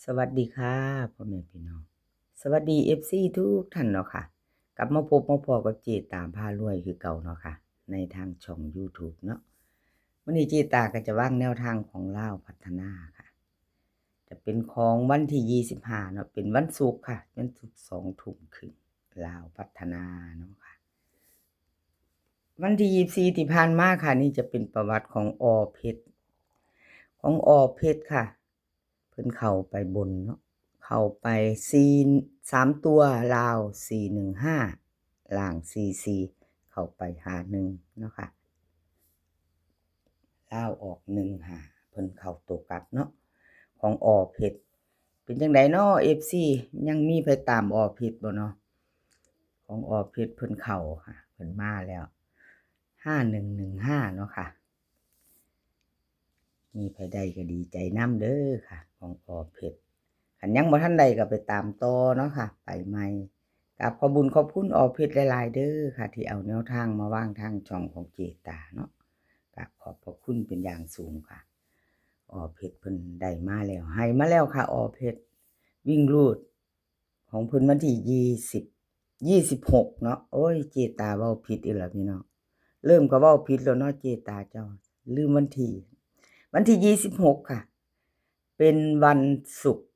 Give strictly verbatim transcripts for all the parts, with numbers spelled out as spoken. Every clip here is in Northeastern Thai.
สวัสดีค่ะ พ่อแม่พี่น้อง สวัสดี เอฟซี ทุกท่านเนาะค่ะ กลับมาพบมาพ้อกับเจตาพารวยคือเก่าเนาะค่ะ ในทางช่อง YouTube เนาะ วันนี้เจตาก็จะวางแนวทางของลาวพัฒนาค่ะ จะเป็นของวันที่ยี่สิบห้าเนาะ เป็นวันศุกร์ค่ะ วันศุกร์สองทุ่มครึ่ง ลาวพัฒนาเนาะค่ะ วันที่ยี่สิบสี่ที่ผ่านมาค่ะ นี่จะเป็นประวัติของอ.เพชร ของอ.เพชรค่ะ เพิ่นเข้าไปบนเนาะ เข้าไปสี่ สามตัวลาว สี่หนึ่งห้า ล่าง สี่สี่ เข้าไปห้าหนึ่งเนาะค่ะ ลาวออกหนึ่งห้า เพิ่นเข้าตัวกลับเนาะ ของอ.เพชร เป็นจั่งใดเนาะ เอฟซี ยังมีไผตามอ.เพชรบ่เนาะ ของอ.เพชร เพิ่นเข้าค่ะ เพิ่นมาแล้ว ห้าหนึ่งหนึ่งห้า เนาะค่ะ มีไผได้ก็ดีใจนำเด้อค่ะ ของอ.เพชร คันยังบ่ทันได้ก็ไปตามต่อเนาะค่ะ ไปใหม่ กราบขอบบุญขอบคุณอ.เพชรหลายๆเด้อค่ะ ที่เอาแนวทางมาวางทางช่องของเจตาเนาะ กราบขอบพระคุณเป็นอย่างสูงค่ะ อ.เพชร เพิ่นได้มาแล้ว ให้มาแล้วค่ะ อ.เพชร วิ่งรูด ของเพิ่นวันที่ยี่สิบ ยี่สิบหกเนาะ โอ้ย เจตาเว้าผิดอีกแล้วพี่น้อง เริ่มก็เว้าผิดแล้วเนาะ เจตาเจ้า ลืมวันที่ วันที่ยี่สิบหกค่ะ เป็นวันศุกร์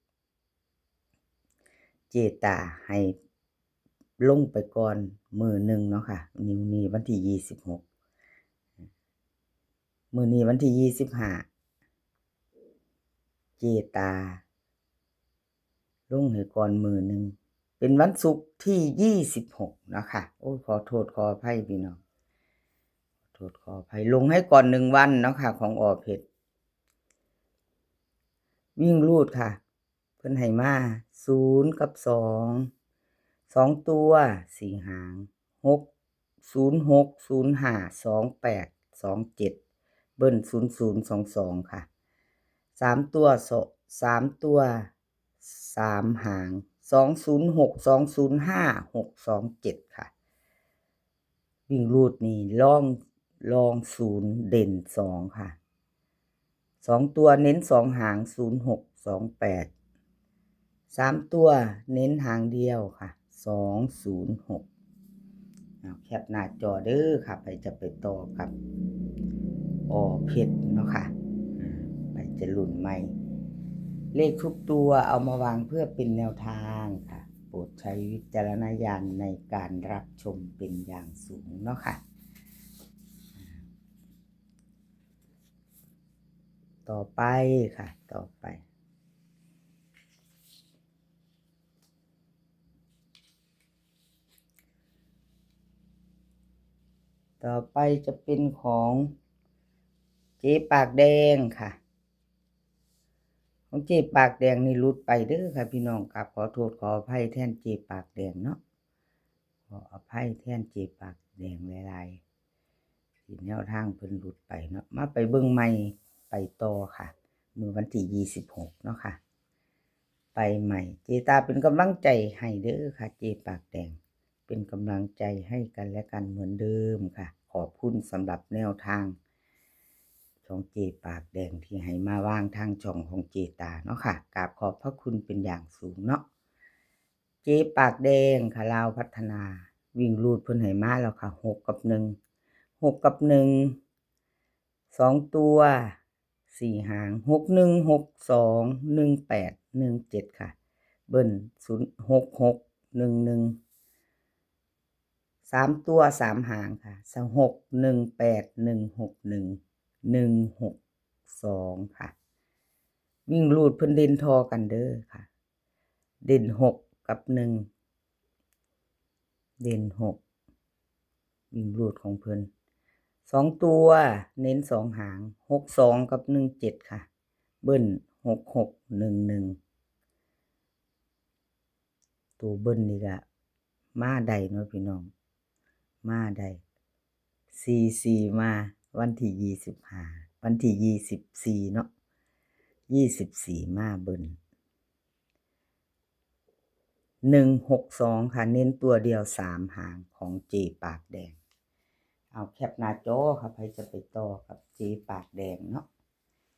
เจตาให้ลงไปก่อนมื้อหนึ่งเนาะค่ะ นี่ นี่วันที่ยี่สิบหก มื้อนี้วันที่ยี่สิบห้า เจตา ลงให้ก่อนมื้อหนึ่ง เป็นวันศุกร์ที่ยี่สิบหกเนาะค่ะ โอ้ย ขอโทษขออภัยพี่น้อง ขอโทษขออภัย ลงให้ก่อนหนึ่งวันเนาะค่ะ ของอ.เพชร วิ่งรูดค่ะ เพิ่นให้มาศูนย์กับสอง สองตัว สี่หาง หก ศูนย์หก ศูนย์ห้า สองแปด สองเจ็ด เบิ้ล ศูนย์ศูนย์ สองสอง ค่ะ สามตัว ส- สามตัว สามหาง สองศูนย์หก สองศูนย์ห้า หกสองเจ็ด ค่ะ วิ่งรูดนี่รอง รองศูนย์ เด่นสองค่ะ สองตัวเน้นสองหาง ศูนย์หก สองแปด สามตัวเน้นหางเดียวค่ะ สองศูนย์หก เอาแคปหน้าจอเด้อค่ะ ไผจะไปต่อกับ อ.เพชร เนาะค่ะ อ่า ไผจะลุ้นใหม่ เลขทุกตัวเอามาวางเพื่อเป็นแนวทางค่ะ โปรดใช้วิจารณญาณในการรับชมเป็นอย่างสูงเนาะค่ะ ต่อไปค่ะ ต่อไป ต่อไปจะเป็นของเจ๊ปากแดงค่ะ ของเจ๊ปากแดงนี่หลุดไปเด้อค่ะพี่น้อง กราบขอโทษขออภัยแทนเจ๊ปากแดงเนาะ ขออภัยแทนเจ๊ปากแดงหลายๆ ที่แนวทางเพิ่นหลุดไปเนาะ มาไปเบิ่งใหม่ไปต่อค่ะ มื้อวันที่ยี่สิบหกเนาะค่ะ ไปใหม่ เจตาเป็นกำลังใจให้เด้อค่ะ เจ๊ปากแดง เป็นกำลังใจให้กันและกันเหมือนเดิมค่ะ ขอบคุณสำหรับแนวทางของเจ๊ปากแดงที่ให้มาวางทางช่องของเจตาเนาะค่ะ กราบขอบพระคุณเป็นอย่างสูงเนาะ เจ๊ปากแดงค่ะ ลาวพัฒนา วิ่งรูดเพิ่นให้มาแล้วค่ะ หกกับหนึ่ง หกกับหนึ่ง สองตัว สี่หาง หกหนึ่ง หกสอง หนึ่งแปด หนึ่งเจ็ด ค่ะ เบิ้ล ศูนย์ หกหก หนึ่งหนึ่ง สามตัว สามหางค่ะ หกหนึ่งแปด หนึ่งหกหนึ่ง หนึ่งหกสอง ค่ะ วิ่งรูดเพิ่นเด่นทอกันเด้อค่ะ เด่นหกกับหนึ่ง เด่นหก วิ่งรูดของเพิ่น สองตัว เน้นสองหาง หกสอง กับ หนึ่งเจ็ด ค่ะ เบิ้ล หกหก หนึ่งหนึ่ง ตัวเบิ้ลนี่ก็มาได้เนาะพี่น้อง มาได้ สี่สี่ มาวันที่ยี่สิบห้า วันที่ยี่สิบสี่เนาะ ยี่สิบสี่ มาเบิ้ล หนึ่งหกสอง ค่ะ เน้นตัวเดียวสามหางของเจ๊ปากแดง เอาแคปหน้าจอค่ะ ใครจะไปต่อกับเจ๊ปากแดงเนาะ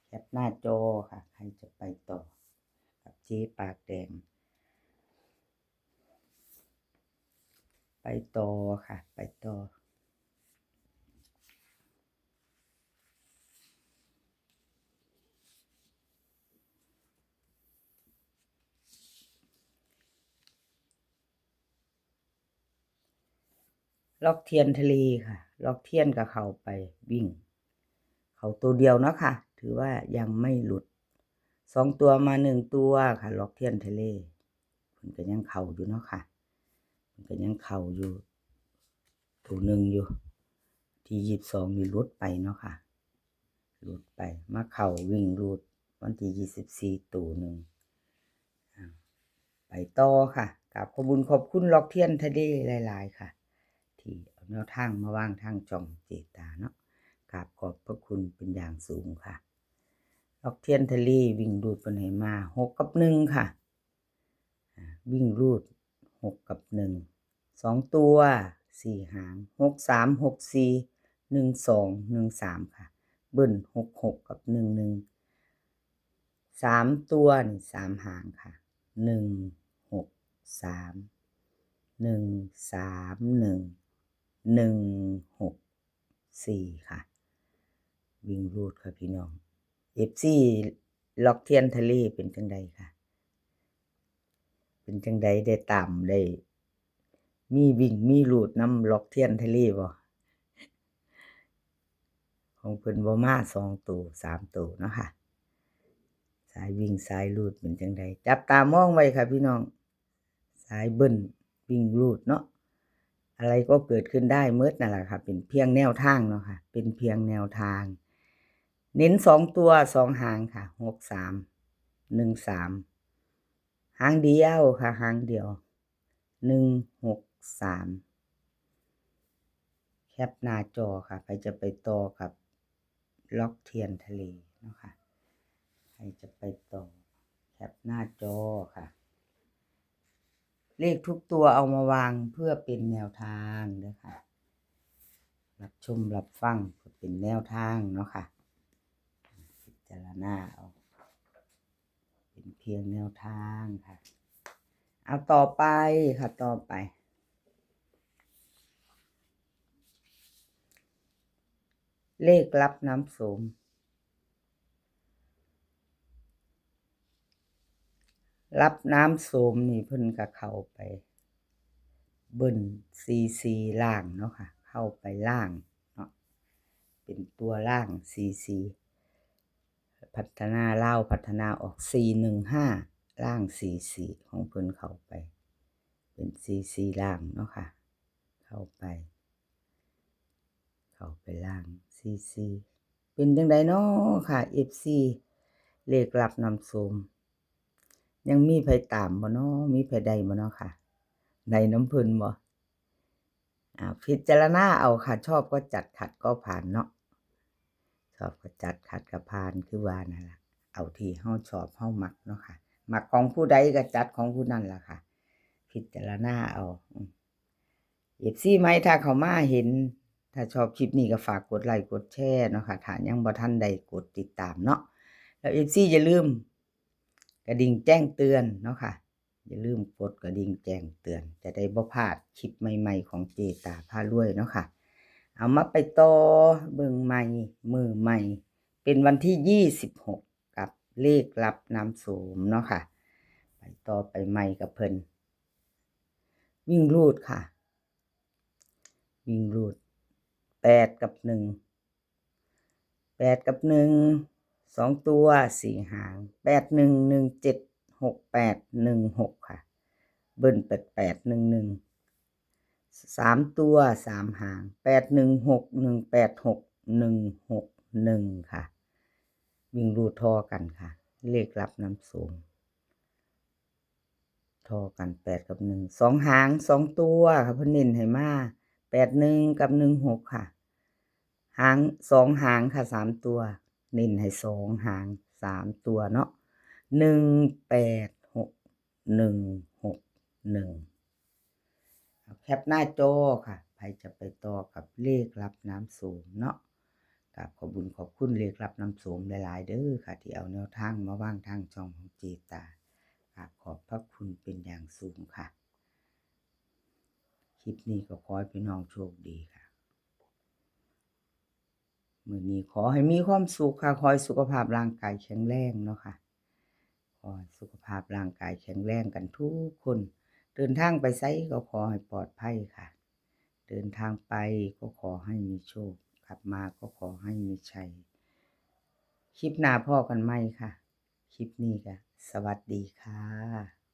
แคปหน้าจอค่ะ ใครจะไปต่อกับเจ๊ จ๊ปากแดง ไปต่อค่ะ ไปต่อ ล็อกเทียนทะเลค่ะ ล็อกเทียนก็เข้าไปวิ่ง เข้าตัวเดียวเนาะค่ะ ถือว่ายังไม่หลุด สองตัวมาหนึ่งตัวค่ะ ล็อกเทียนทะเล เพิ่นก็ยังเข้าอยู่เนาะค่ะ เพิ่นก็ยังเข้าอยู่ ตัวหนึ่งอยู่ ที่ยี่สิบสองนี่หลุดไปเนาะค่ะ หลุดไป มาเข้าวิ่งรูดวันที่ยี่สิบสี่ ตัวหนึ่ง อ่า ไปต่อค่ะ กราบขอบบุญขอบคุณล็อกเทียนทะเลหลายๆค่ะ ที่เอาแนวทางมาวางทางช่องเจ๊ตาเนาะ กราบขอบพระคุณเป็นอย่างสูงค่ะ ล็อกเทียนทะเลวิ่งรูดเพิ่นให้มา หกกับหนึ่งค่ะ อ่า วิ่งรูด หกกับหนึ่ง สองตัว สี่หาง หกสาม หกสี่ หนึ่งสอง หนึ่งสามค่ะ เบิ้ล หกหก กับ หนึ่งหนึ่ง สามตัวนี่ สามหางค่ะ หนึ่งหกสาม หนึ่งสามหนึ่ง หนึ่งหกสี่ค่ะ วิ่งรูดค่ะพี่น้อง เอฟซี ล็อกเทียนทะเลเป็นจังใดค่ะ เป็นจังใดได้ตามได้ มีวิ่งมีรูดนำล็อกเทียนทะเลบ่ ของเพิ่นบ่มาสองตัว สามตัวเนาะค่ะ สายวิ่งสายรูดเป็นจังใด จับตามองไว้ค่ะพี่น้อง สายเบิ้ลวิ่งรูดเนาะ อะไรก็เกิดขึ้นได้หมดนั่นแหละค่ะ เป็นเพียงแนวทางเนาะค่ะ เป็นเพียงแนวทาง เน้นสองตัว สองหางค่ะ หกสาม หนึ่งสาม หางเดียวค่ะ หางเดียว หนึ่งหกสาม แคปหน้าจอค่ะ ใครจะไปต่อกับล็อกเทียนทะเลเนาะค่ะ ใครจะไปต่อ แคปหน้าจอค่ะ เลขทุกตัวเอามาวางเพื่อเป็นแนวทางเด้อค่ะ รับชมรับฟังเพื่อเป็นแนวทางเนาะค่ะ พิจารณาเอา เป็นเพียงแนวทางค่ะ เอาต่อไปค่ะ ต่อไป เลขลับน้ำโสม ลับน้ำโสมนี่เพิ่นก็เข้าไป เบิ้ล สี่สี่ ล่างเนาะค่ะ เข้าไปล่างเนาะ เป็นตัวล่าง สี่สี่ พัฒนา ลาวพัฒนาออก สี่หนึ่งห้า ล่าง สี่สี่ ของเพิ่นเข้าไป เป็น สี่สี่ ล่างเนาะค่ะ เข้าไป เข้าไปล่าง สี่สี่ เป็นจังใดน้อค่ะ เอฟซี เลขลับน้ำโสม ยังมีไผตามบ่น้อ มีไผได้บ่น้อค่ะ ได้น้ำเพิ่นบ่ อ่า พิจารณาเอาค่ะ ชอบก็จัด ขัดก็ผ่านเนาะ ชอบก็จัด ขัดก็ผ่าน คือว่านั่นล่ะ เอาที่เฮาชอบเฮามักเนาะค่ะ มักของผู้ใดก็จัดของผู้นั้นล่ะค่ะ พิจารณาเอา อืม เอฟซี ใหม่ถ้าเข้ามาเห็น ถ้าชอบคลิปนี้ก็ฝากกดไลค์กดแชร์เนาะค่ะ ถ้ายังบ่ทันได้กดติดตามเนาะ แล้ว เอฟซี อย่าลืมกระดิ่งแจ้งเตือนเนาะค่ะ อย่าลืมกดกระดิ่งแจ้งเตือน จะได้บ่พลาดคลิปใหม่ๆของเจ๊ตาพารวยเนาะค่ะ เอามาไปต่อเบิ่งใหม่ มื้อใหม่ เป็นวันที่ยี่สิบหก กับเลขลับน้ำโสมเนาะค่ะ ไปต่อไปใหม่กับเพิ่น วิ่งรูดค่ะ วิ่งรูด แปดกับหนึ่ง แปดกับหนึ่ง สองตัว สี่หาง แปดหนึ่ง หนึ่งเจ็ด หกแปด หนึ่งหกค่ะ เบิ้ล แปดแปด หนึ่งหนึ่ง สามตัว สามหาง แปดหนึ่งหก หนึ่งแปดหก หนึ่งหกหนึ่งค่ะ วิ่งรูดทอกันค่ะ เลขลับน้ำโสม ทอกัน แปดกับหนึ่ง สองหาง สองตัวค่ะ เพิ่นเน้นให้มา แปดหนึ่ง กับ หนึ่งหกค่ะ หาง สองหางค่ะ สามตัว เน้นให้สองหาง สามตัวเนาะ หนึ่งแปดหก หนึ่งหกหนึ่ง เอาแคปหน้าจอค่ะ ไผจะไปต่อกับเลขลับน้ำโสมเนาะ กราบขอบบุญขอบคุณเลขลับน้ำโสมหลายๆเด้อค่ะ ที่เอาแนวทางมาวางทางช่องของเจ๊ตา ขอบพระคุณเป็นอย่างสูงค่ะ คลิปนี้ก็ขอให้พี่น้องโชคดีค่ะ มื้อนี้ขอให้มีความสุขค่ะ ขอให้สุขภาพร่างกายแข็งแรงเนาะค่ะ ขอให้สุขภาพร่างกายแข็งแรงกันทุกคน เดินทางไปไสก็ขอให้ปลอดภัยค่ะ เดินทางไปก็ขอให้มีโชค กลับมาก็ขอให้มีชัย คลิปหน้าพ้อกันใหม่ค่ะ คลิปนี้ก็สวัสดีค่ะ